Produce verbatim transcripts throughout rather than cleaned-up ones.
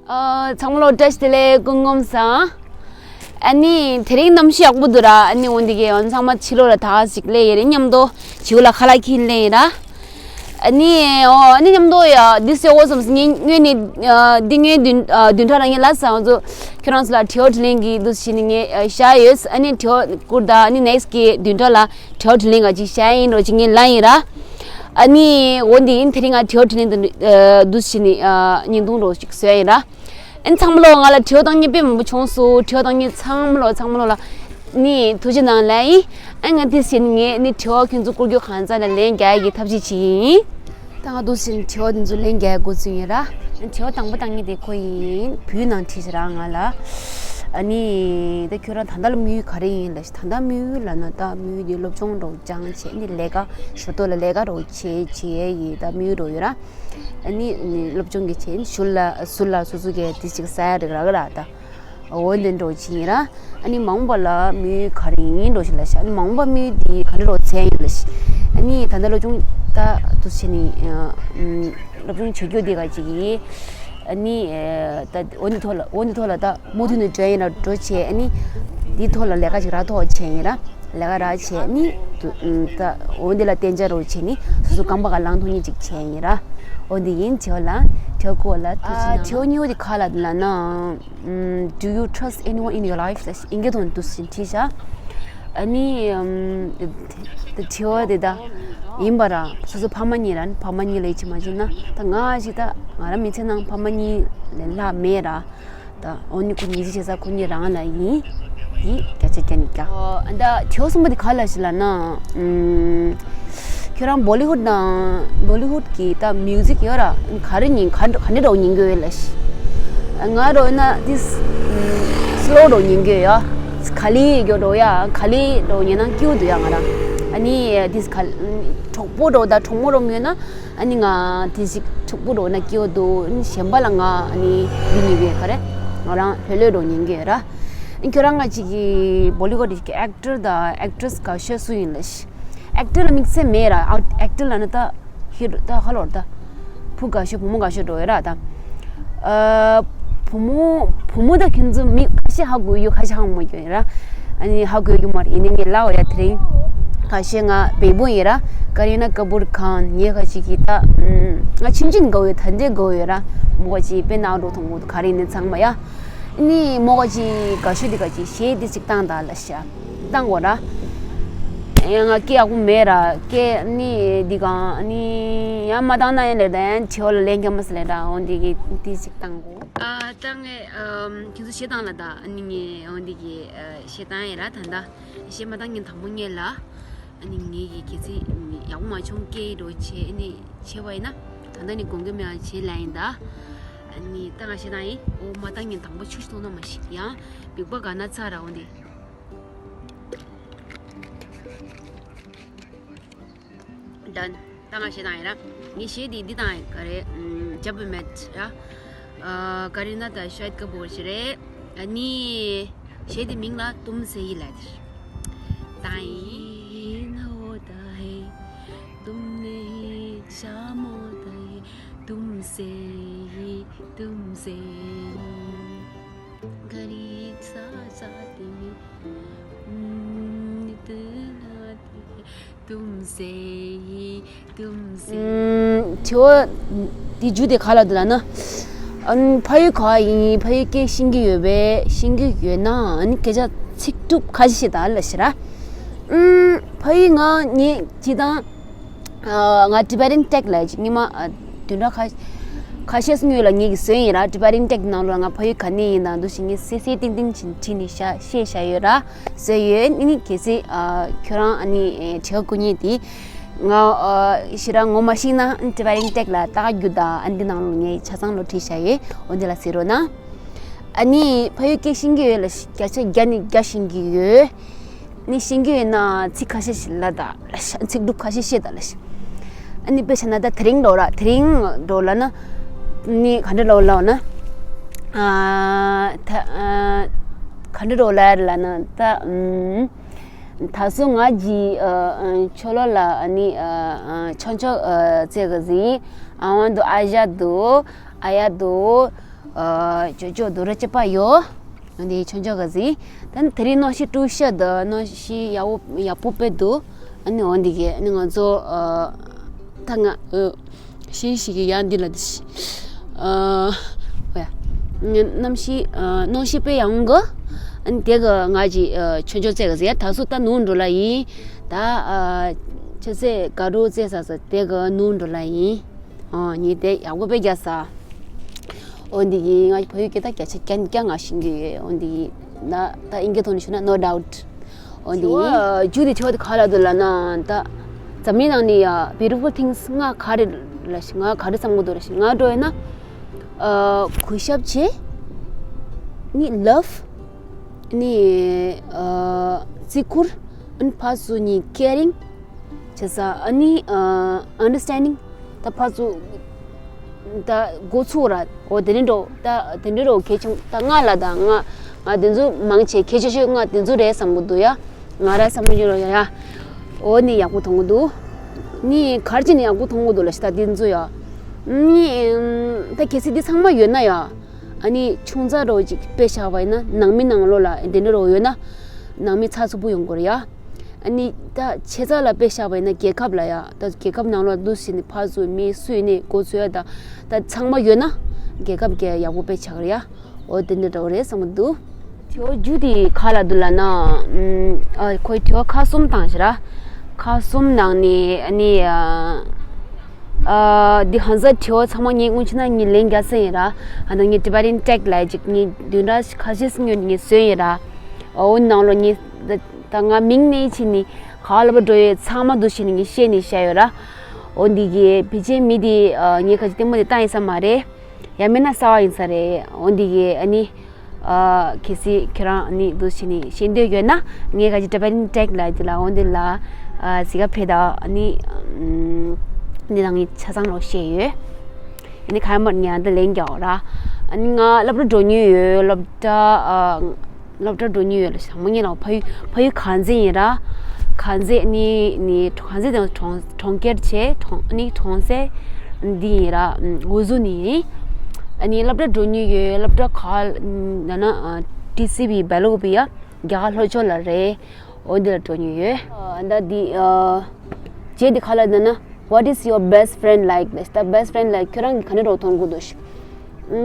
ཨ། ཚང་མ་ལོ་བཀྲ་ཤིས་བདེ་ལེགས། སྐུ་ཁམས་བཟང་། ཨ་ནི་དེ་རིང་གནམ་གཤིས་ཡག་པོ་འདུག་ར། ཨ་ནི་འོ་འདི་གའི་འོ་ཚང་མ་ཕྱི་ལོགས་ལ་ད་ག་ཞིག་སླེབས་ཡོད་རེད། མཉམ་དུ་བྱིའུ་ལ་ཁ་ལག་ཁྱེར་སླེབས་ཡིན་ར། ཨ་ནི་ཨོ་ཨ་ནི་མཉམ་དུ་ཡ་འདི་སེ་འོ་བསམ་སེ་ངས་ངས་ནི་ཨ་འདི་ངའི་བདུན་ཨ་བདུན་ཕྲག་ལ་ངས་ལབ་སོང་ཚོ། ཁྱོད་རང་ཚོ་ལ་དྲི་བ་དྲིས་ལན་གྱི་འདུག་བྱས་ནས་ངས་ཨ་བཞག་ཡོད། ཨ་ནི་དྲི་བ་བསྐུར་ད། ཨ་ནི་ནེག་སི་གི་བདུན་ཕྲག་ལ་དྲི་བ་དྲིས་ལན་ག་ཅིག་བྱས་ཡིན་རོགས་ཅིག་ངས་ལབ་ཡིན་ར། ཨ་ནི་འོ་འདི་ཡིན། དེ་རིང་ང་དྲི་བ་དྲིས་ལན་དུ་ཨ་འདུག་བྱས་ནས་ཨ་བརྙན་ཐུང་རོགས་ཅིག་བཟོས་ཡིན་ར། ཨན་ཚང་མ་ལོ་ང་ལ་དྲི་བ་བཏང་མཁན་དཔེ་མང་པོ་བྱུང་སོང་། དྲི་བ་བཏང་མཁན་ཚང་མ་ལོ་ཚང་མ་ལོ་ལ་ནི་ཐུགས་རྗེ་གནང་ལབ་ཡིན། ཨན་ང་དེ་བཞིན་ངས་ནི་དྲི་བ་ཁྱོད་ཚོ་བསྐུར་རྒྱུ་གང་ཚ་ལ་ལན་རྒྱག་ཡ་གི་ཐབས་ཤེས་བྱེད་ཡིན། ད་ང་འདུག་བཞིན་དྲི་བ་དེ་ཚོ་ལན་རྒྱག་ཡ་འགོ་བཙུགས་ཡིན་ར། ཨན་དྲི་བ་དང་པོ་བཏང་མཁན་དེ་ཁོ་ཡིན། བུའི་ནང་བྲིས་ཤག་ར་ང་ལ། ཨ་ནི་ད་ཁྱོད་རང་ད་ལྟ་ལ་དམིགས་ཡུལ་ག་རེ་ཡིན་ལབ་ཤག་ད་ལྟ་དམིགས་ཡུལ་ལབ་ན་ད་དམིགས་ཡུལ་དེ་སློབ་སྦྱོང་འདྲ་བོ་སྦྱངས་བྱས་ནི་ལས་ཀ་ཞོར་དུ་ལ་ལས་ཀ་འདྲ་བོ་བྱས་བྱས་ཡ་གི་ད་དམིགས་ཡུལ་འདྲ་བོ་ཡོད་ར། ཨ་ནི་ནི་སློབ་སྦྱོང་གི་ཆེད་ནི་ཞུ་ལ་སུ་ལ་སོ་སོ་གི་དེ་ཅིག་ཟ་ཡ་རིགས་རག་ར་ད། འོ་འདི་འདྲ་ཅིག་ཡིན་ར། ཨ་ནི་མ་འོངས་པ་ལ་དམིགས་ཡུལ་ག་རེ་ཡིན་འགྲོ་ཞིག་ལ་ཤ། ཨ་ནི་མ་འོངས་པ་དམིགས་ཡུལ་འདི་ག་འདྲ་འགྲོ་ཚན་ཡིན་ལ་ཤི། ཨ་ནི་ད་ལྟ་སློབ་སྦྱོང་ད་དུ་བྱས་ནི་སློབ་སྦྱོང་བྱེད་རྒྱུ་འདི་ག་ཅིག་ཡིན། ཨ་ནི་ད་འོ་འདི་ཐོག་ལ་འོ་འདི་ཐོག་ལ་ད་མུ་མཐུད་ནས་འགྲོ་ཡིན་ལ་འགྲོ་བྱས། ཨ་ནི་འདི་ཐོག་ལ་ལས་ཀ་ཅིག་རག་ཐོག་བྱས་ཡིན་ར། ལས་ཀ་རག་བྱས་ནི་དུ་ད་འོ་འདི་ལ་བརྟེན་བྱ་རོགས་བྱས་ནི་སོ་སོ་རྐང་པ་ག་ལངས་ཐུབ་ནི་ཅིག་བྱས་ཡིན་ར། འོ་འདི་ཡིན་བྱས་ལ་དྲི་བ་བསྐུར་ལ་ཐུགས་རྗེ་ཆེ་གནང་། དྲི་བ་གཉིས་པ་དེ་ག་ལ་ལ་ན། Do you trust anyone in your life? ལ་ཨིན་སྐད་ཐོག་ནས་འདུག་སེ་བྲིས་ཤག་ཨ་ནི་དྲི་བ་དེ་ད་ཡིན་པ་ར། སོ་སོ་ཕ་མ་གཉིས་ར། ཕ་མ་གཉིས་ལ་ཡིད་ཆེས་མ་བྱས་ན་ད་ང་ཞིག་ད་ང་ར་མི་ཚེ་ནང་ཕ་མ་གཉིས་ལས་ལྷག་མེད་ར། ད་འོ་ནི་ཁོ་ཉིད་ཀྱི་བྱེད་ས་ཁོ་གཉིས་རང་ལ་ཡིན། ཡིན་བརྒྱ་ཆ་བརྒྱ་ནས་བརྒྱ། ཨ་ད་དྲི་བ་གསུམ་པ་དེ་ག་ལ་ཞིག་ལ་ན། ཁྱོད་རང་བོ་ལི་ཧུད་དང་བོ་ལི་ཧུད་ཀྱི་ད་མིའུ་ཟིག་ཡོད་ར། ག་རེ་ཉན་ག་ག་འདྲ་རོགས་ཉན་གི་ཡོད་ལ་ཤི། ང་རོགས་ན་དིས་སི་ལོ་རོགས་ཉན་གི་ཡོད་ཡ། ག་ལི་ཡོད་རོགས་ཡ། ག་ལི་རོགས་ཉན་ན་སྐྱིད་འདུག་ཡ་ང་རང་། ཨ་ནི་དིས་ག་གྲོགས་པོ་རོགས་ད་གྲོགས་མོ་རོགས་ཉན་ན། ཨ་ནི་ང་དེ་ཞིག་ཕྱུག་པོ་འགྲོ་ན་སྐྱིད་པོ་འདུག་གཞན་པ་ལ་ང་ཨ་ནི་འདི་ཉན་གི་ཡོད་ག་རེ། ང་རང་ལྷོད་ལྷོད་འགྲོ་ཉན་གི་ཡོད་ར། ཨ་ཁྱོད་རང་ང་ཅིག་གི་བོ་ལི་ཝུཌ་གི་ཨེག་ཊར་དང་ཨེག་ཊྲེ་སི་དགའ་ཤོས་སུ་ཡིན་ལ་ཤི། ཨེག་ཊར་ལ་དམིགས་བསལ་མེད་ར། ཨེག་ཊར་ལ་ནི་ད་ཧི་ད་ཧ་ལོར་ད་བུ་དགའ་ཤོས་བུ་མོ་དགའ་ཤོས་འགྲོ་ཡོད་ར་ད། ཨ་བུ་མོ་བུ་མོ་ད་ཁྱོད་ཚོ་མི་ཁ་ཤས་ཧ་གོ་ཡོད་ཁ་ཤས་ཧ་མ་གོ་ཡོད་ར། ཨ་ནི་ཧ་གོ་གི་མ་རེད། ཡིན་ནའི་ངས་ལབ་ཡ་དེ་རིང་ཁ་ཤས་ང་བེ་བུ་ཡིན་ར། ཀ་རི་ན་ཀ་པུར་ཁཱན་ངས་ཁ་ཤས་ཀྱི་ད་ང་ཆུང་ཆུང་གོ་ཡོད། ད་འདྲེ་གོ་ཡོད་ར། མོ་ཁ་ཅིག་དཔེ་ནག་འགྲོ་ཐོང་གོ་ག་རེ་ཡིན་ནའི་ཚང་མ་ཡ། ཨ་ནི་མོ་ཁ་ཅིག་དགའ་ཤོས་དེ་ཁ་ཅིག་གཞས་དེ་ཅིག་བཏང་ད་ལ་ཤ། བཏང་གོ་ར། ཡ་ང་སྐད་ཡག་པོ་མེད་ར། སྐད་ཨ་ནི་འདི་གང་ཨ་ནི་ཡང་མ་བཏང་ན་ཡང་ལེ་ད་ཡང་དྲི་བ་ལ་ལན་རྒྱག་མ་སི་ལེ་ད། འོ་འདི་གི་དེ་ཅིག་བཏང་གོ། ཨ་ད་ངས་ཨམ་ཁྱེད་ཚོ་གཞས་བཏང་ལ་ད། ཨ་ནི་ངས་འོ་འདི་གི་ཨ་གཞས་བཏང་ཡིན་ར། ད་ད་གཞས་མ་བཏང་ཉིན་དང་པོ་ངས་ལ། ཨ་ནི་ངས་ཀྱི་གལ་སྲིད་ཡག་པོ་མ་བྱུང་སྐད་འགྲོ་བྱས་ཨ་ནི་བྱས་པ་ཡིན་ན་ད་ད་ནི་དགོངས་འགལ་མེད་པ་བྱས་ལ་ཡིན་ད། ཨ་ནི་ད་ང་གཞས་བཏང་ཡིན། འོ་མ་བཏང་ཉིན་དང་པོ་ཆུ་ཞིག་གཏོང་ན་མ་ཤི་ཡང་བིག་པ་ག་ན་ཚ་ར། འོ་འདི། Done. ད་ང་གཞས་བཏང་ཡིན་ར། ངས་གཞས་འདི་འདི་བཏང་ཡིན་ག་རེ། ཨམ་Jab We Met ར། ཨ་ཀ་རི་ན་དང་ཤཱ་ཧིད་ཀ་པུར་ཞིག་རེད། ཨ་ནི་གཞས་འདི་མིང་ལ་ཏུམ་སེ་ཧི་ལབ་དེ་རེད། བཏང་ཡིན། तुमसे ही शाम होता है, तुमसे ही, तुमसे ही। गरीब सा साथी, हम्म, इतना है, तुमसे ही, तुमसे ही। ཨམ། དྲི་བ་འདི་རྒྱུ་དེ་ག་ལ་འདུག་ལབ་ན། ཨམ། ཕ་ཡུལ་ག་ཡིན། ཕ་ཡུལ་སྐད་ཤེས་ཀྱི་ཡོད་པས། ཤེས་ཀྱི་ཡོད་ན་ཨ་ནི་སྐད་ཆ་ཚིག་གྲུབ་ཁ་ཤས་ཤིག་ད་ལབ་ཤི་ར། ཨམ། ཕ་ཡུལ་ང་ངས་སྤྱིར་བཏང་ཨ། ང་Tibetan Tech ལ་ཅིག་ཉི་མ་ཨ། བདུན་ཕྲག་ཁ་ཁ་ཤས་སྔོན་ལ་ངེད་ཀྱིས་བཟོས་ཡིན་ར། Tibetan Tech ནང་ལོགས་ལ་ང་ཕ་ཡུལ་ག་ནས་ཡིན་དང་འདུག་ཞིག་ངས་གསལ་གསལ་ཏིང་ཏིང་ཅིག་བྲིས་ནས་བཞག་བཤད་བཞག་ཡོད་ར། བཟོས་ཡོད། ཨ་ནི་གལ་སྲིད་ཨ། ཁྱོད་རང་ཨ་ནི་ཨེ། དྲི་བ་བསྐུར་མཁན་དེ་ང་ཨ། ཞེ་དྲག་ངོ་མ་ཤེས་ན་ཨ། Tibetan Tech ལ་ལྟ་ག་རྒྱུ་དང་ཨ། འདི་ནང་ལོགས་ངས་ཆ་ཚང་ལོ་བྲིས་བཞག་ཡོད། འོ་འདི་ལ་གཟིགས་རོགས་གནང་། ཨ་ནི་ཕ་ཡུལ་སྐད་ཤེས་ཀྱི་ཡོད་ལ་བརྒྱ་ཆ་བརྒྱ་ནས་བརྒྱ་ཤེས་ཀྱི་ཡོད། ནི་ཤེས་ཀྱི་ཡོད་ན་ཚིག་ཁ་ཤས་ཤིག་ལབ་དང་ལབ་ཤག་ཚིག་གྲུབ་ཁ་ཤས་བཤད་དང་ལབ་ཤག་ཨ་ནི་དཔེ་བྱས་ན་ད་དེ་རིང་འགྲོ་ར། དེ་རིང་འགྲོ་ལབ་ན་ནི་ག་འདྲ་འགྲོ་ལབ་ན། ཨ་ད་ཨ་ག་འདྲ་འགྲོ་ལབ་ལབ་ན་ད་ཨམ། ད་སོ་ང་གི་ཆོ་ལོ་ལ་ནི་ཆོ་ཆོ་ཙེ་ག་ཟིན། I want to ཨ་ཞ་དུ་ཨ་ཡ་དུ་ཅོ་ཅོ་དུ་ར་ཅེ་པ་ཡོ། འདི་ཆོ་ཆོ་ག་ཟིན། ད་ནི་དེ་རིང་གནམ་གཤིས་དྲོ་ཤ་དུ་གནམ་གཤིས་ཡག་པོ་ཡག་པོ་དཔེ་འདུག་ཨ་ནི་འོ་འདི་གི་ཨ་ནི་ང་ཚོ་ད་ང་ཤིང་ཞིག་གི་ཡ་འདི་ལ་འདི་ཤི། ཨ། ཨོ་ཡ། གནམ་གཤིས་ཨ། གནམ་གཤིས་དཔེ་ཡག་གི་ཨ་ནི་དེ་གི་ང་གི་ཨ། ཆོས་འབྱོར་རྩེ་གི་ཟེར་ཡ། ད་སུ་ད་ནུ་འགྲོ་ལ་ཡིན། ད་ཨ། ཆོས་རྩེ་དགའ་སྤྲོ་རྩེ་ས་ས་དེ་གི་ནུ་འགྲོ་ལ་ཡིན། ཨོ་ཉི་དེ་ཡག་པོ་དཔེ་རྒྱ་ས། འོ་འདི་གི་ང་བོད་ཡིག་སྐད་ད་བརྒྱ་ཆ་བརྒྱ་ང་ཤེས་ཀྱི་ཡོད། འོ་འདི་གི་ན་ད་ཨིན་སྐད་ཐོག་ནས་ཞུ་ན་no doubt། འོ་འདི་གི་རྒྱུ་དེ་ཆོ་དེ་ག་ལ་འདུག་ལ་ན་ད་འཛམ་གླིང་ནང་ནས་ཡ་beautiful things་ང་ག་རེ་ལ་ཤི་ང་ག་རེ་བསམ་གི་འདུག་ལ་ཤི་ང་འགྲོ་ཡོད་ན་ཨ་གུས་ཞབས་བྱེད་ནི་love་ནི་ཨ་བརྩི་བཀུར་ཨ་ནི་ཕར་ཚུར་ནི་caring་བྱེད་ས་ཨ་ནི་ཨ་understanding་ད་ཕར་ཚུར་ད་འགོ་ཚུགས་ར་འོ་དེ་འདྲ་འགྲོ་ད་དེ་འདྲ་འགྲོ་གལ་ཆེན་ད་ང་ལ་ད་ང་ང་དེ་ཚོ་མང་ཆེ་གལ་ཆེ་ཤོས་ང་དེ་ཚོ་རེད་བསམ་གི་འདུག་ཡ། ང་ར་བསམ་བློ་ཡོད་ཡ། འོ་ནི་ཡག་པོ་མཐོང་གི་འདུག་ནི་གར་ཅི་ནི་ཡག་པོ་མཐོང་གི་འདུག་ལ་ཤི་ད་འདི་ཚོ་ཡ། ནི་ད་གལ་སྲིད་འདི་ཚང་མ་ཡོད་ན་ཡ། ཨ་ནི་ཆུང་ཙག་རོ་ཅིག་དཔེ་བཞག་པ་ཡིན་ན་ནང་མི་ནང་ལོགས་ལ་འདི་འདྲ་རོ་ཡོད་ན། ནང་མི་ཚ་ཚུགས་པོ་ཡོང་གི་རེད་ཡ། ཨ་ནི་ད་ཆེ་ཙག་ལ་དཔེ་བཞག་པ་ཡིན་ན་རྒྱལ་ཁབ་ལ་ཡ། ད་རྒྱལ་ཁབ་ནང་ལོགས་འདུག་ཟིན་ནི་ཕར་ཚུར་མི་སུ་ཡིན་ནི་འགོ་ཚུགས་ཡ་ད། ད་ཚང་མ་ཡོད་ན་རྒྱལ་ཁབ་རྒྱལ་ཡག་པོ་དཔེ་ཆགས་རེད་ཡ། འོ་དེ་འདྲ་འདྲ་བོ་རེད་བསམ་གི་འདུག་དེའོ་རྒྱུ་དེ་ག་ལ་འདུག་ལ་ན། ཨ་ཁོའི་དེའོ་ཁ་གསུམ་བཏང་ཞེ་ར། ཁ་གསུམ་ནང་ནས་ཨ་ནི་ཨ་འདི་ཧང་ས་དེའོ་ཚང་མ་ངས་དངུལ་ཕྱི་ན་ངས་ལན་རྒྱག་ས་ཡིན་ར། ཨ་ན་ངས་Tibetan tag་ལ་ཅིག་ངས་བདུན་ཕྲག་ཁ་ཤས་སྔོན་ངས་བཟོས་ཡིན་ར། འོ་ནང་ལོ་ངས་ད་ང་མིང་ནས་ཕྱིན་ནི་ག་ལ་བ་འགྲོ་ཡོད་ཚང་མ་འདུ་ཕྱིན་ནི་ངས་བཤད་ནས་བཤད་ཡོད་ར། འོ་འདི་གི་ཕལ་ཆེར་མི་དེ་ངས་ཁ་ཅིག་ལྟད་མོ་དེ་བཏང་ཡིན་ས་མ་རེད། ཡང་མིན་ན་གསར་པ་ཡིན་ས་རེད། འོ་འདི་གི་ཨ་ནི། ཨ་གལ་སྲིད་ཁྱེད་རང་ཨ་ནི་འདུག་བྱས་ནས་ཤེས་འདོད་ཡོད་ན་ངས་ག་ཅི་Tibetan tag་ལ་འདི་ལ་འོ་འདི་ལ་ཨ་གཟིགས་ག་ཕེབས་དང་ཨ་ནི་འདི་ནང་ངས་ཆ་ཚང་ལོག་བཤད་ཡོད། ཨ་ནི་ཁ་མར་ངས་འདི་ལན་རྒྱག་ར། ཨ་ནི་ང་སློབ་གྲྭ་འགྲོ་མྱོང་ཡོད། སློབ་གྲྭ་ཨ་སློབ་གྲྭ་འགྲོ་མྱོང་ཡོད་ལ་ཞང་མ་ངེད་ལ་ཕ་ཡུལ་ཕ་ཡུལ་གངས་རྫོང་ཡིན་ར། གངས་རྫོང་ནི་ནི་གངས་རྫོང་དང་གྲོང་གྲོང་ཁྱེར་བྱས་གྲོང་ནི་གྲོང་གསེབ་འདི་ཡིན་ར། འུ་ཟུ་ནི་ཡིན། ཨ་ནི་སློབ་གྲྭ་འགྲོ་མྱོང་ཡོད། སློབ་གྲྭ་ག་ན་ན་ཨ་ཊི་སི་བི་སྦེལ་ཀོབ་ཡ་རྒྱ་གར་ལྷོ་ཕྱོགས་ལ་རེད། འོ་འདི་ལ་འགྲོ་མྱོང་ཡོད། ཨ་ད་འདི་ཨ་རྗེས་འདི་ག་ལ་ན་ན། What is your best friend like? ད་best friend like ཁྱོད་རང་གི་ག་ནས་རོགས་མཐོང་གི་འདུག་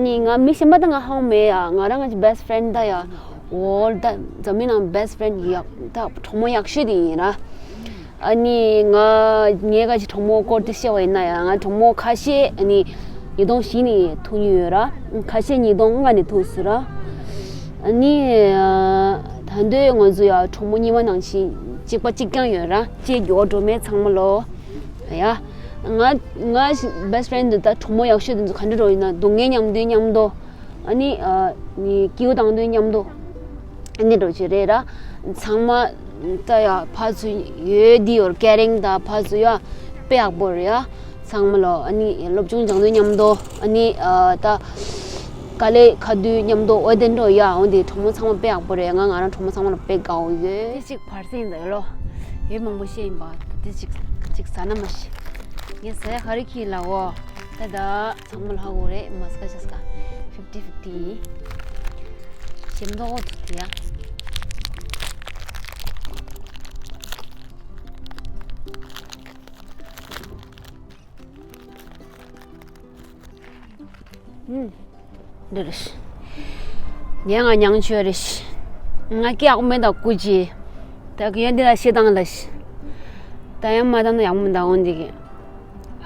ནི་ང་མི་གཞན་པ་དང་ང་ཧང་མེད་ཡ། ང་རང་ང་གི་best friend་ད་ཡ། འོ་ད་འཛམ་གླིང་ནང་best friend ཡག་ད་གྲོགས་མོ་ཡག་ཤོས་དེ་ཡིན་ར། ཨ་ནི་ང་ངའི་ག་ཅི་གྲོགས་མོ་སྐོར་དེ་བཤད་པ་ཡིན་ན་ཡ་ང་གྲོགས་མོ་ཁ་ཤས་ཨ་ནི་ཉིས་སྟོང་བཞི་ནས་ཐུག་མྱོང་ཡོད་ར། ཁ་ཤས་ཉིས་སྟོང་ལྔ་ནས་ཐུག་སོང་ར། ཨ་ནི་ད་འདོད་ང་ཚོ་ཡ་གྲོགས་མོ་གཉིས་པ་ནང་བཞིན་གཅིག་པ་གཅིག་རྐྱང་ཡོད་ར། གཅིག་འགྱུར་བ་འགྲོ་མེད་ཚང་མ་ལོ། ཡ། ང་ང་best friend་འདི་ད་གྲོགས་མོ་ཡག་ཤོས་འདི་ཚོ་ག་འདྲ་རོ་ཡིན་ན་སྡུག་བསྔལ་མཉམ་དུ་མཉམ་དུ། ཨ་ནི་ཨ་ནི་སྐྱིད་པོ་དང་དུ་མཉམ་དུ། ཨ་ནི་འགྲོ་ཆེ་རེད་ར། ཚང་མ་ད་ཡ་ཕར་ཚུར་ཡོད་འདི་ཡོད་caring་ད་ཕར་ཚུར་ཡ་དཔེ་ཡག་པོ་རེད་ཡ། ཚང་མ་ལོ་ཨ་ནི་སློབ་སྦྱོང་སྦྱང་དུས་མཉམ་དུ་ཨ་ནི་ཨ་ད་དཀའ་ལས་ཁ་དུས་མཉམ་དུ་འོ་དེ་འགྲོ་ཡ་འོ་དེ་གྲོགས་མོ་ཚང་མ་དཔེ་ཡག་པོ་རེད། ང་ང་རང་གྲོགས་མོ་ཚང་མ་ལ་དཔེ་དགའ་བོ་ཡོད། དེ་གཅིག་བར་སེང་ད་ཡོད་ལོ། ཡོད་མང་པོ་བཤད་ཡིན་པ་དེ་གཅིག་གཅིག་ཟ་ན་མ་ཤི། ངས་ཟ་ཡ་ག་རེ་ཁྱི་ལ་འོ། ད་ད་ཚང་མ་ལ་ཧ་གོ་རེད་མ་སྐད་ཆ་སྐད་fifty fifty་ཡིན། ཞིམ་མདོག་དུ་དེ་ཡ། ཨུམ། འདི་རེད། ཉན་ང་མྱང་ཆོས་རེད། ང་སྐད་ཡག་མེད་ད་སྐུ་མཁྱེན། ད་གི་ཡོན་འདི་ལ་ཤེས་དང་ལ་ཤི། ད་ཡང་མ་དང་ན་ཡག་མེད་ད་འོན་འདི་གི།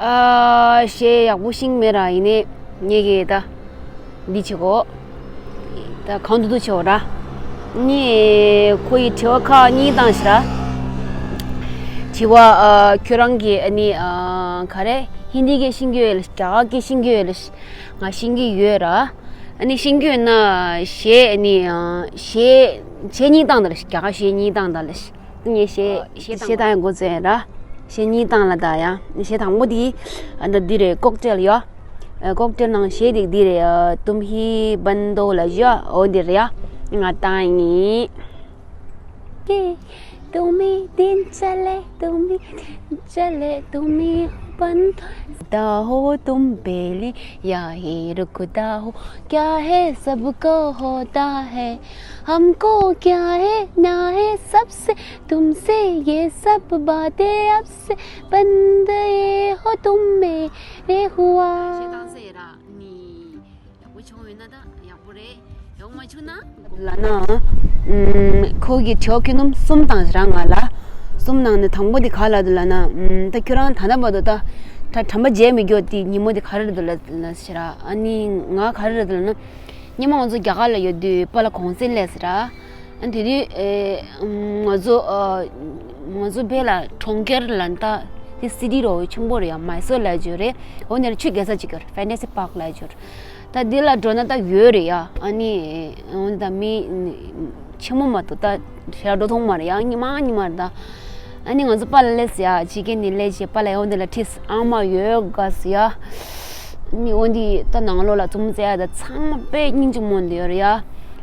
ཨ་ཤེས་ཡག་པོ་ཤིང་མེད་ར་ཡིན་ནི་ངེད་གི་ད། འདི་ཆེ་གོ། ད་གང་དུ་དུ་ཆེ་བ་ར། ནི་ཁོ་ཡི་དྲི་བ་ཁག་གཉིས་བཏང་ཤི་ར། དྲི་བ་ཨ་ཁྱོད་རང་གི་ཨ་ནི་ཨ་ག་རེ་ཧིན་དི་སྐད་ཤེས་ཀྱི་ཡོད་ལ་རྒྱ་གར་སྐད་ཤེས་ཀྱི་ཡོད་ལ། ང་ཤེས་ཀྱི་ཡོད་ར། ཨ་ནི་ཤེས་ཀྱི་ཡོད་ན་གཞས་ཨ་ནི་ཨ་གཞས་གཞས་གཉིས་བཏང་ད་ལ་རྒྱ་གར་གཞས་གཉིས་བཏང་ད་ལ། ངས་གཞས་གཞས་བཏང་ཡང་འགོ་བཙུགས་ཡིན་ར། གཞས་གཉིས་བཏང་ལ་ད་ཡང་གཞས་དང་པོ་དེ་ཨ་ད་འདི་རེད་ཀོག་ཊེལ་ཡོ། ཨ་ཀོག་ཊེལ་ནང་གཞས་དེ་འདི་རེད་ཨ་ཏུམ་ཧི་བན་དོ་ལ་ཞོ་འོ་འདི་རེད་ཡ། ང་བཏང་ཡིན། ཏེ། ད་ तुम्ही दिन चले, तुम्ही दिन चले, तुम्ही हो बंधु। दा हो तुम बेली, या ही रुकदा हो, क्या है सबको होता है, हमको क्या है ना है सबसे, तुमसे ये सब बातें अब से, बंद ये हो तुम मेरे हुआ। ཞེ་དྲག་ཟེར་ར་ནི། ཡག་པོ་བྱུང་ཡོད་ན་ད་ཡག་པོ་རེད། ཡག་མ་བྱུང་ན། ལབ་ན། ཨུམ། ཁོ་གི་དྲི་བ་ཁྱོན་བསྡོམས་གསུམ་བཏང་ཟེར་ར་ང་ལ། གསུམ་ནང་ནས་དང་པོ་དེ་ག་ལབ་འདུག་ལབ་ན། ཨུམ། ད་ཁྱོད་རང་ད་ལྟ་བར་དུ་ད་ད་དྲན་པ་བརྗེད་མི་རྒྱུ་དེ་ཉིན་མོ་དེ་ག་རེ་རེད་འདུག་ལབ་ལབ་ཟེར་ར། ཨ་ནི་ང་ག་རེ་རེད་འདུག་ལབ་ན། སྔོན་མ་ང་ཚོ་རྒྱ་གར་ལ་ཡོད་དུས་པཱ་ལགས་གུང་སེང་སླེབས་ཟེར་ར། ཨ་དེ་དུས་ཨེ། ང་ཚོ་ཨ། ང་ཚོ་བོད་ལ་གྲོང་ཁྱེར་ལ་ད་དེ་སི་ཊི་རོ་ཆེན་པོ་རེད་ཡ། མའི་སོར་ལབ་ཡ་ཅིག་ཡོད་རེད། འོ་དེར་ཆུ་རྐྱལ་ས་ཅིག་ཡོད་རེད། ཕེན་ཊ་སི་པཱརྐ་ལབ་ཡ་ཅིག་ཡོད་རེད། ད་དེ་ལ་འགྲོ་ན་ད་ཡོད་རེད་ཡ། ཨ་ནི་འོ་ད་མི་ཆེན་མོ་མ་གཏོགས་ད་ཞེ་དྲག་འགྲོ་མཐོང་མ་རེད་ཡ། སྔོན་མ་སྔོན་མ་རེད་ད། ཨ་ནི་ང་ཚོ་པཱ་ལགས་སླེབས་ཟེར་ཡ། ཕྱི་རྒྱལ་ནས་སླེབས་བྱས་པཱ་ལགས་འོ་དེ་ལ་ཁྲིད་ཟེར། ཨ་མ་ཡོད་དགའ་ཟེར་ཡ། ནི་འོ་འདི་ད་ནང་ལོགས་ལ་བཙུན་མོ་བཙལ་ཡ་ད་ཚང་མ་དཔེ་སྙིང་རྗེ་མོ་འདི་ཡོད་རེད་ཡ།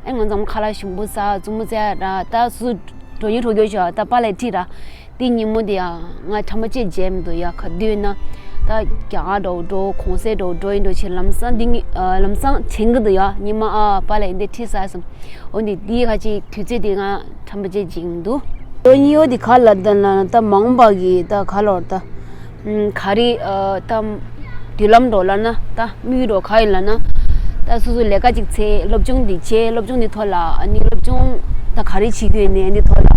ཨེ་ང་ཚང་མ་ཁ་ལག་ཞིམ་པོ་ཟ། བཙུན་མོ་བཙལ་ཡ་ར། ད་སུ་འགྲོ་ཉེ་འགྲོ་རྒྱུ་ཞོག་ད་པཱ་ལགས་ཁྲིད་ར། དེ་ཉིན་མོ་དེ་ཡ་ང་དྲན་པ་ཅིག་བརྗེད་མི་འདུག་ཡ། ག་དུས་ན་ད་རྒྱ་གར་འགྲོ་འགྲོ་གུང་སེང་འགྲོ་འགྲོ་ཡིན་འགྲོ་ཆེ་ལམ་སང་འདི་ངི་ལམ་སང་དྲན་གི་འདུག་ཡ། ཉི་མ་ཨ་པཱ་ལགས་འདི་ཁྲིད་ས་སམ། འོ་འདི་དེའི་ཁ་ཅིག་དུས་ཚོད་དེ་ང་དྲན་པ་ཅིག་བརྗེད་མི་འདུག་ལོ་གཉིས་པ་དེ་ག་ལ་ད་ལ་ད་མང་པ་གི་ད་ག་ལོར་ད། ག་རེ་ད་མདུན་ལམ་འགྲོ་ལ་ན་ད་དམིགས་འགྲོ་ག་ཡིན་ལ་ན། ད་སོ་སོ་ལས་ཀ་ཅིག་འཚོལ། སློབ་སྦྱོང་འདི་བྱེད། སློབ་སྦྱོང་འདི་ཐོག་ལ་ཨ་ནི་སློབ་སྦྱོང་ད་ག་རེ་བྱེད་རྒྱུ་ཡིན་ནའི་འདི་ཐོག་ལ་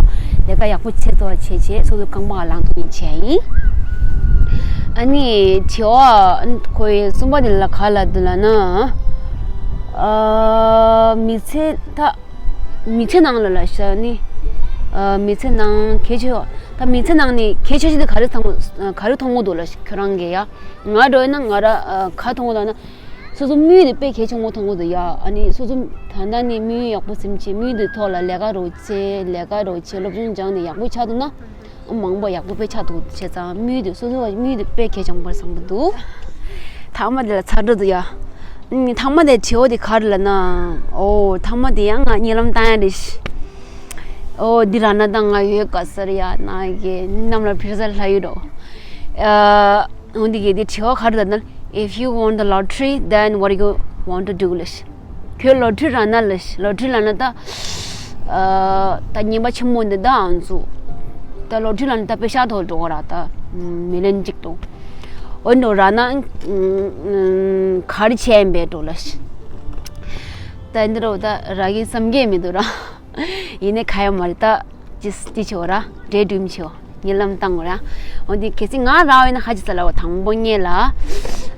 ལས་ཀ་ཡག་པོ་བྱེད་ཐུབ་པ་བྱེད་བྱེད་སོ་སོ་རྐང་པ་ལངས་ཐུབ་ནི་བྱས་ཡིན། ཨ་ནི་དྲི་བ་ཁོའི་གསུམ་པ་འདི་ལ་ག་ལ་འདི་ལ་ན། ཨ་མི་ཚེ་ད། མི་ཚེ་ནང་ལ་ལ་ཤ་ནི། ཨ་མི་ཚེ་ནང་གལ་ཆེ་བ། ད་མི་ཚེ་ནང་ནི་གལ་ཆེ་ཤོས་དེ་ག་རེ་མཐོང་ག་རེ་མཐོང་གི་འདུག་ལ་ཁྱོད་རང་གིས་ཡ། ང་འདྲ་ཡིན་ན་ང་ར་ཨ་ག་མཐོང་གི་འདུག་ན། སོ་སོ་དམིགས་ཡུལ་དེ་དཔེ་གལ་ཆེན་པོ་མཐོང་གི་འདུག་ཡ། ཨ་ནི་སོ་སོ་ད་ལྟ་ནི་དམིགས་ཡུལ་ཡག་པོ་སེམས་ཅན་དམིགས་ཡུལ་དེ་ཐོག་ལ་ལས་ཀ་རོགས་བྱེད། ལས་ཀ་རོགས་བྱེད། སློབ་སྦྱོང་སྦྱངས་ནས་ཡག་པོ་ཆགས་འདུག་ན། མང་པོ་ཡག་པོ་དཔེ་ཆགས་འདུག་བྱས་ཙང་དམིགས་ཡུལ་དེ་སོ་སོ་དམིགས་ཡུལ་དེ་དཔེ་གལ་ཆེན་པོ་བསམ་གི་འདུག་ཐ་མ་དེ་ལ་ཚར་འགྲོ་འདུག་ཡ། ཨུམ། ཐ་མ་དེ་དྲི་བ་དེ་ག་རེ་ལབ་ན། ཨོ་ཐ་མ་དེ་ཡང་ང་གཉིད་ལམ་བཏང་ཡ་རེད་ཤི། ཨོ་འདི་རག་ན་ད་ང་ཡོད་ག་ས་རེད་ཡ། ན་གི་གནམ་ལ་འཕུར་ས་ལྷ་ཡོད་འགྲོ། ཨ་འོ་འདི་གི་དེ་དྲི་བ་ག་རེ་ལབ་ན། If you won the lottery, then what do you want to do ལབ་ཤི། ཁྱོད་ལོ་ཊི་རི་རག་ན་ལབ་ཤི། ལོ་ཊི་རི་རག་ན་ད། ཨ་ད་ཉེས་པ་ཆེན་མོ་འདི་ད་ཨང་ཚུ། ད་ལོ་ཊི་རི་རག་ན་ད་པེ་ཤ་ཐོག་འགྲོ་ག་ར་ད། མི་ལན་གཅིག་ཏུ། འོ་འགྲོ་རག་ན། ག་རེ་བྱས་ཡིན་པས་འགྲོ་ལབ་ཤི། ད་འདི་རུ་ད་རག་གི་བསམ་གྱི་མི་འདུག་ར། ཡིན་ནའི་ག་ཡ་མ་རེད་ད། ཅི་ཅི་བྱེད་འོ་ར། འདྲེ་སྒྲོལ་མ་བྱེད་འོ། ཉེ་ལམ་བཏང་འོ་ར། འོ་འདི་གལ་སྲིད་ང་རག་ཡོད་ན་ཧ་ཅི་ས་ལ་བ་དང་པོ་ཉེ་ལ།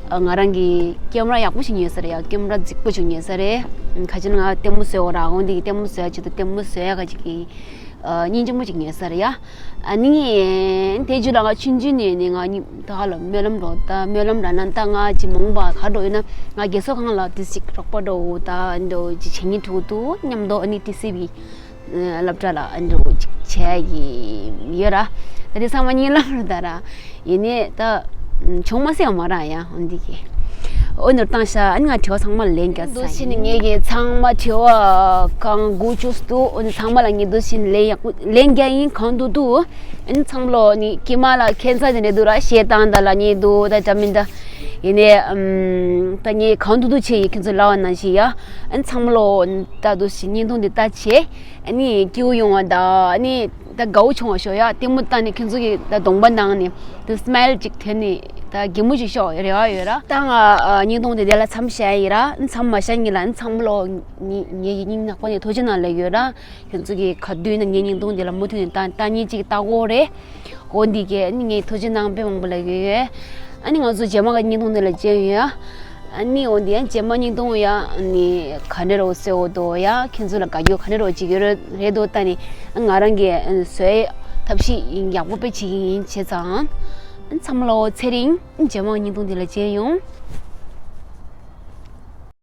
ང་རང་གི་ཀེམ་ར་ཡག་པོ་ཞིག་ཉོས་ས་རེད་ཡ། ཀེམ་ར་རྫིག་པོ་ཞིག་ཉོས་ས་རེད། ཁ་ཅིག་ང་ལྟད་མོ་བཟོས་འོ་ར། འོ་འདི་གི་ལྟད་མོ་བཟོས་ཡ་ཆེད་དུ་ལྟད་མོ་བཟོས་ཡ་ག་ཅིག་གི། སྙིང་རྗེ་མོ་ཅིག་ཉོས་ས་རེད་ཡ། ཨ་ནི། དེ་རྗེས་ལ་ང་ཆུང་ཆུང་ནས་ནི་ང་གཉིས་ད་ཧ་ལ་སྨོན་ལམ་འགྲོ་ད་སྨོན་ལམ་ར་ན་ད་ང་ཅི་མང་པ་ག་འགྲོ་ཡོད་ན་ང་རྒས་གསོ་ཁང་ལ་དེ་ཞིག་རོགས་པ་འགྲོ་ད་འགྲོ་ཅི་བྱེད་ཉིན་ཐུག་ཏུ་མཉམ་དུ་ཨ་ནི་དེ་སྲིད་པའི། སློབ་གྲྭ་ལ་ཨ་འགྲོ་ཅིག་བྱས་ཡི་ཡོད་ར། ད་དེ་ཚང་མ་གཉིད་ལམ་རུ་ད་ར། ཡིན་ནའི་ད། བྱུང་མ་སྲིད་ཡང་མ་ར་ཡ་འོ་འདི་གི། འོ་ནོར་བཏང་ཤ་ཨ་ནི་ང་དྲི་བ་ཚང་མ་ལན་རྒྱག་ས་འདུག་ཡིན། ཞིག་ནི་ངེད་ཀྱི་ཚང་མ་དྲི་བ་གང་དགུ་བཅུ་འདུག་འོ་ནི་ཚང་མ་ལ་ངེད་འདུག་ཞིག་ནི་ལན་ཡག་པོ་ལན་རྒྱག་ཡིན་གང་འདུག་འདུག་ཨ་ནི་ཚང་མ་ལོ་ནི་ཀྱི་མ་ལ་ཁྱད་མཚར་དེ་འདྲ་འདུག་ར་ཞེས་བཏང་ད་ལ་ཉེ་འདུག་ད་འདྲ་མིན་ད། ཡིན་ནའི་ད་ངས་གང་འདུག་འདུག་བྱས་ཡིན་ཁྱེད་ཚོ་ལབ་པ་ནང་བཞིན་ཡ། ཨ་ནི་ཚང་མ་ལོ་ད་འདུག་ཞིག་བརྙན་ཐུང་འདི་ལྟ་བྱས། ཨ་ནི་སྐྱིད་པོ་ཡོང་བ་དང་ཨ་ནི་ད་དགའ་བོ་བྱུང་བ་ཤོག་ཡ། ལྟད་མོ་ལྟ་ནས་ཁྱེད་ཚོ་གི་ད་གདོང་པ་ནང་ནས་ད་སྨའིལ་ཅིག་ཐོན་ནས་ད་གད་མོ་ཅིག་ཤོག་རེ་བ་ཡོད་ར། ད་ང་བརྙན་ཐུང་དེ་དེ་ལ་མཚམས་བཞག་ཡིན་ར། མཚམས་མ་བཞག་ཉིན་ལ་ཚང་མ་ལོ་ངེད་ཀྱི་སྙིང་ནག་པོ་ནས་ཐུགས་རྗེ་གནང་ལབ་ཡོད་ར། ཁྱེད་ཚོ་གི་ག་དུས་ན་ངའི་བརྙན་ཐུང་དེ་ལ་མུ་མཐུད་ནས་ལྟ་ལྟ་མཁན་ཅིག་ལྟ་གོ་རེད། འོ་འདི་གས་ཨ་ནི་ངས་ཐུགས་རྗེ་གནང་དཔེ་མང་པོ་ལབ་ཡོད་ཡོད། ཨ་ནི་ང་ཚོ་རྗེས་མ་ག་བརྙན་ཐུང་འདི་ལ་མཇལ་ཡོང་ཡ། ཨ་ནི་འོ་འདི་ཡང་རྗེས་མ་བརྙན་ཐུང་ཡ་ཨ་ནི་ག་འདྲ་རོ་སེ་འོ་དོ་ཡ་ཁྱེད་ཚོ་ལ་དགའ་རྒྱུ་ག་འདྲ་རོ་ཅིག་ཡོད་རེད་རེད་དོ་ལྟ་ནི་ང་རང་གི་བཟོའི་ཐབས་ཤེས་ཡག་པོ་དཔེ་བྱེད་ཀྱི་ཡིན་བྱས་ཙང་། ཚང་མ་ལ་འོ་ཚེ་རིང་རྗེས་མ་བརྙན་ཐུང་འདི་ལ་མཇལ་ཡོང་།